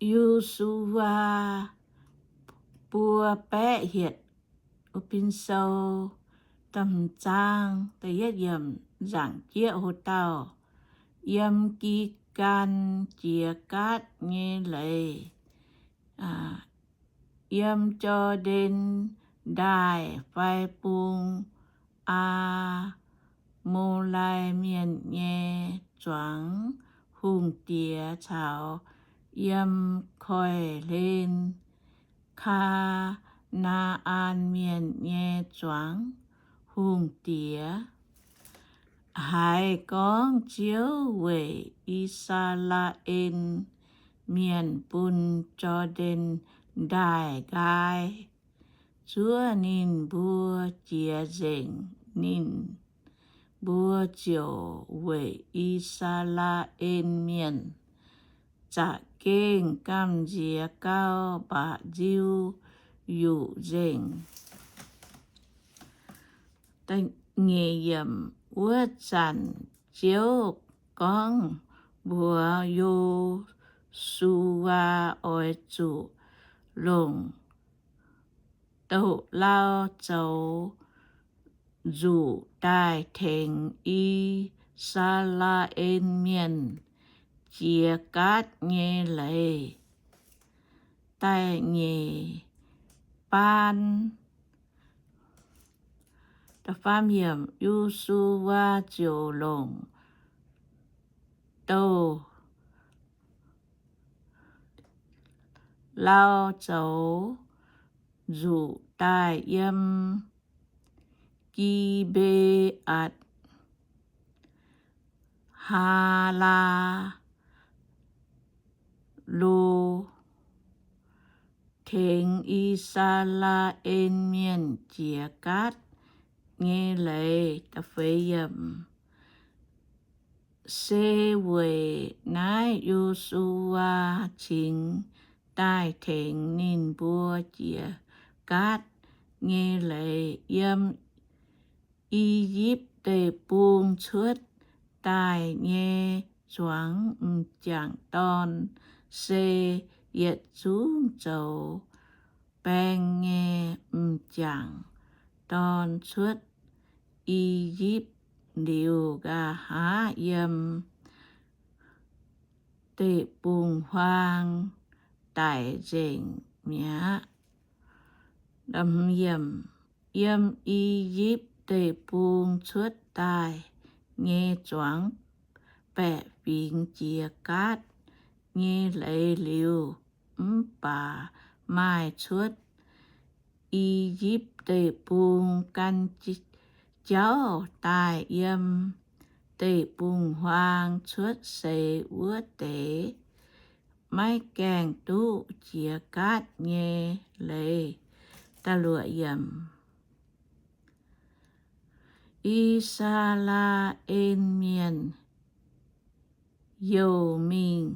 Yo^su^waa Buo Baeqv Hietc. Bun sou da'hmz zaang, da'yietv yiemc, nzaangc jieqv hoc dauh, yiem Gi^gan jiex Gaatv nyei leiz, yiem Jor^ndaen Ndaaih fai bung Aa^mo^lai Mienh nyei zuangx hungh diex caux yiem koiv-hlen Kaa^naa^an Mienh nyei zuangx hungh diex. Haiz gorngv Ziouv weic I^saa^laa^en Mienh bun Jor^ndaen Ndaaih nqaai, zuov ninh mbuo jiex nzengc, ninh mbuo ziouc weic I^saa^laa^en Mienh za'gengh gamh nziex gau, mba'nziu yuqc nzengc. Wuov zanc Ziouv gorngv mbuox Yo^su^waa oix zuqc longc doqc-lauh zoux nzuqc daaih tengx I^saa^laa^en Mienh jiex Gaatv nyei leiz. Da'nyeic baan, Yo^su^waa ziouc longc doqc-lauh zoux nzuqc daaih yiem Gi^mbe^atc Haa^laa lo tengx I^saa^laa^en Mienh jiex Gaatv nyei leiz. Se weic naaiv Yo^su^waa cingx daaih tengx ninh mbuo jiex Gaatv nyei leiz. Yiem I^yipv Deic-Bung cuotv daaih nyei zuangx m'jangc dorn se yietc zungv zoux baeng nyei. M'jangc dorn cuotv I^yipv liuz, nqa'haav yiem deic-bung-huaang daic nzengc mi'aqv. Yiem I^yipv Deic-Bung cuotv daaih nyei zuangx baeqc fingx jiex Gaatv nyei leiz liuz, mv baac maaih cuotv I^yipv Deic-Bung gan jauv daaih yiem deic-bung-huaang cuotv seix wuov deix, maiv gaengh duqv jiex Gaatv nyei leiz. I^saa^laa^en Mienh youh mingh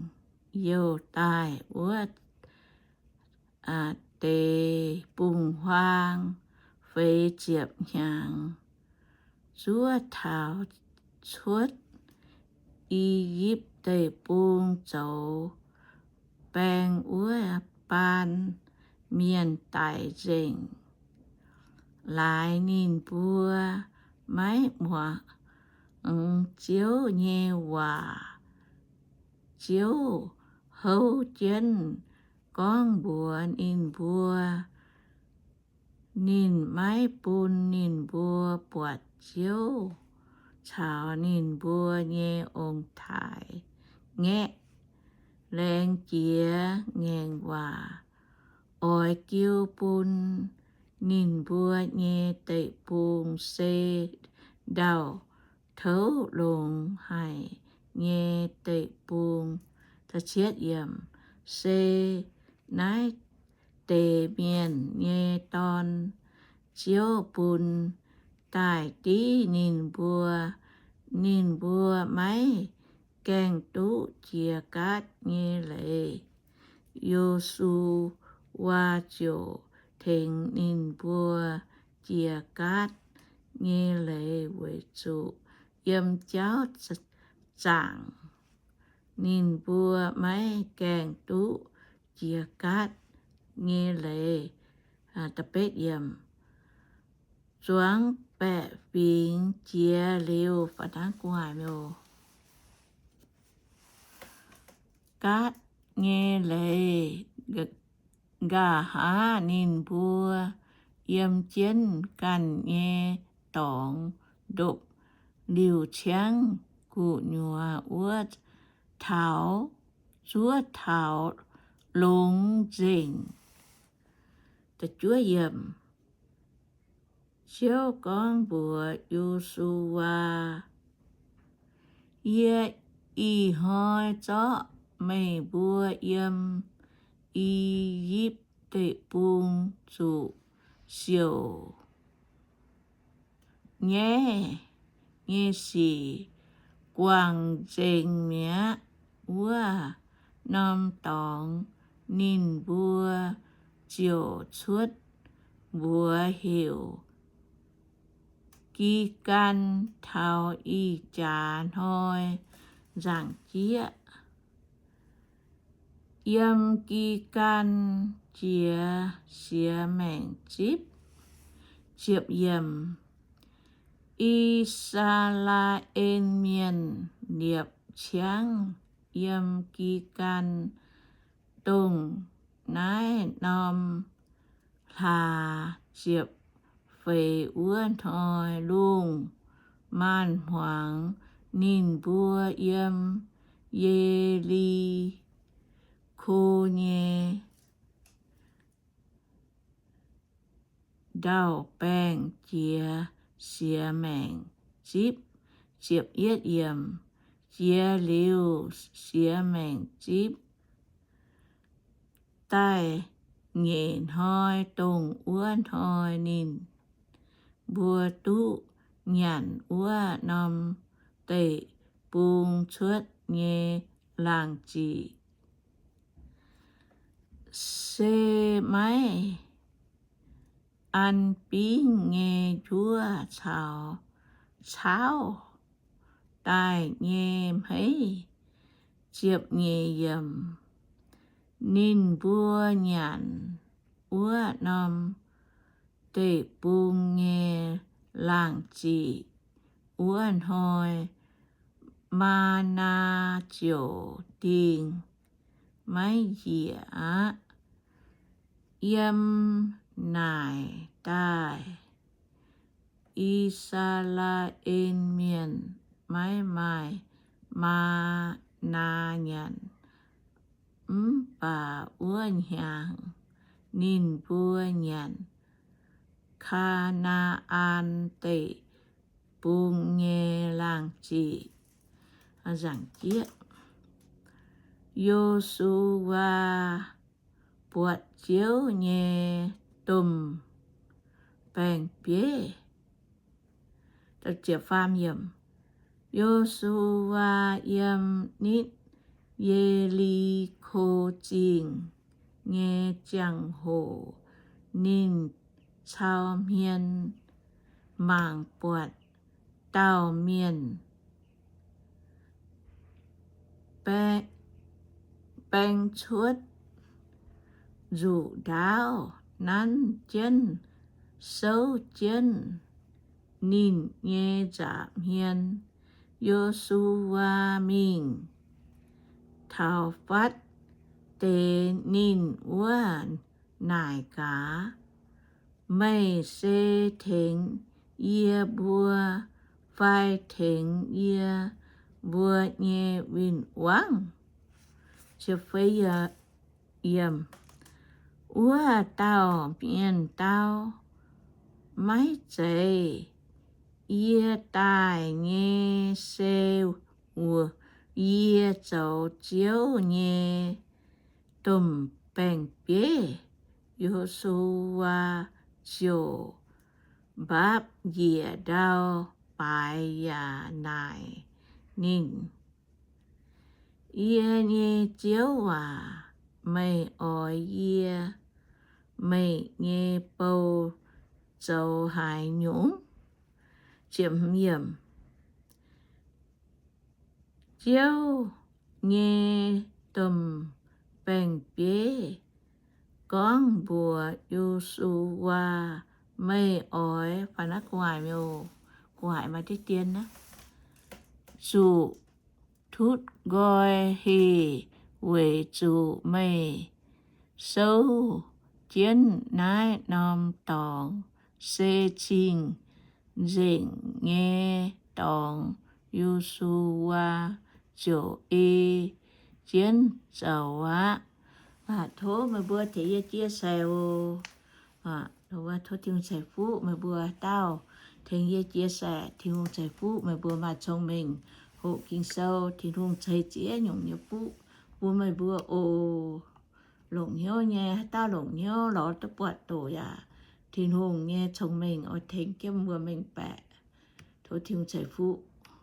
youh daaih wuov deic-bung-huaang feix ziepc hnyangx, zuov taux cuotv I^yipv Deic-Bung zoux baeng wuov baan mienh daic nzengc. Laaix ninh mbuo maiv muangx Ziouv nyei waac. Ziouv houv jienv gorngv mbuox ninh mbuo, ninh maiv bun ninh mbuo buatc Ziouv caux ninh mbuo nyei ong-taaix-ngaeqv laengz jiex ngaengc waac oix jiu bun ninh mbuo nyei deic-bung se ndau-touv longx haic nyei deic-bung. Se naaiv deix mienh nyei dorn, Ziouv bun daaih div ninh mbuo. Ninh mbuo maiv gaengh duqv jiex Gaatv nyei leiz. Yo^su^waa ziouc tengx ninh mbuo jiex Gaatv nyei leiz weic zuqc yiem jauv zaangc ninh mbuo maiv gaengh duqv jiex Gaatv nyei leiz. Zuangx baeqc fingx jiex liuz, Gaatv nyei leiz, nqa'haav ninh mbuo yiem jienv ganh nyei dorngx ndopv-liuh ciangv gu'nyuoz wuov taux, zuov taux longx nzengc. Ziouv gorngv mbuox Yo^su^waa, Yie ih hnoi zorqv meih mbuo yiem I^yipv Deic-Bung zuqc siouc nyaiv nyei sic guangc nzengc mi'aqv. Wuov norm dorngx ninh mbuo ziouc cuotv mbuox heuc Gi^gan taux ih jaax hnoi nzaangc jieqv. Yiem Gi^gan jiex siex maengc zipv. I^saa^laa^en Mienh liepc ciangv yiem Gi^gan, dongh naaiv norm hlaax ziepc feix wuov hnoi lungh maanz-hmuangx, ninh mbuo yiem Ye^li^ko nyei ndau baengh jiex siex maengc zipv. Jiex liuz siex maengc zipv da'nyeic hnoi, dongh wuov hnoi ninh mbuo duqv nyanc wuov norm deic-bung cuotv nyei laangz ziqc, se maiv an bingv nyei njuov caux caauv daaih nyei hmeiv. Ziepc nyeic yiemc. Ninh mbuo nyanc wuov norm deic-bung nyei laangz ziqc wuov hnoi, maa^naa ziouc dingh maiv njiec aqv. Yiem naaic daaih I^saa^laa^en Mienh maiv maaih maa^naa nyanc. Mv baac wuov hnyangx ninh mbuo nyanc Kaa^naa^an Deic-Bung nyei laangz ziqc. Yo^su^waa Buatc Ziouv Nyei Domh Baeng-Bieiv. Yo^su^waa yiem nitv Ye^li^ko Zingh nyei ziangh hoc, ninh cau hmien mangc buatc dauh mienh baeng cuotv nzuqc ndaauv nanv jienv souv jienv ninh nyei nza'hmien. Yo^su^waa mingh taux fatv deix ninh wuov naaic gaax, Meih se tengx yie mbuo fai tengx yie mbuo nyei win-wangv? Wuov dauh mienh dau, Maiv zeiz. Yie daaih nyei se yie zoux Ziouv nyei domh baeng-bieiv. Yo^su^waa ziouc mbaapv njiec ndau baaix yaac naaic ninh, Yie nyei Ziouv aac, meih oix yie meih nyei bou zoux haaix nyungc? Ziouv nyei domh baeng-bieiv gorngv mbuox Yo^su^waa, Meih oix, fai naaiv gu'nguaaic miuc, gu'nguaaic maaih diqv dien naaiv, zuqc tutv nqoi heh, weic zuqc meih souv jienv naaiv norm dorngx se cing-nzengc nyei dorngx. Yo^su^waa ziouc ei jienv zoux aqv. Tov meih mbuo tengx yie chia sẻ oc. Tov Tin-Hungh ceix fuqv meih mbuo dauh tengx yie chia sẻ. Tin-Hungh ceix fuqv meih mbuo maaih cong-mengh hoqc Ging-Sou. Tin-Hungh ceix ziex nyungc nyei fuqv bun meih mbuo oc. Longc hnyouv nyei, haaix dauh longc hnyouv lorz duqv buatc doqc yaac Tin-Hungh nyei cong-mengh oix tengx jienv mbuo mengh baeqc. Tov Tin-Hungh ceix fuqv.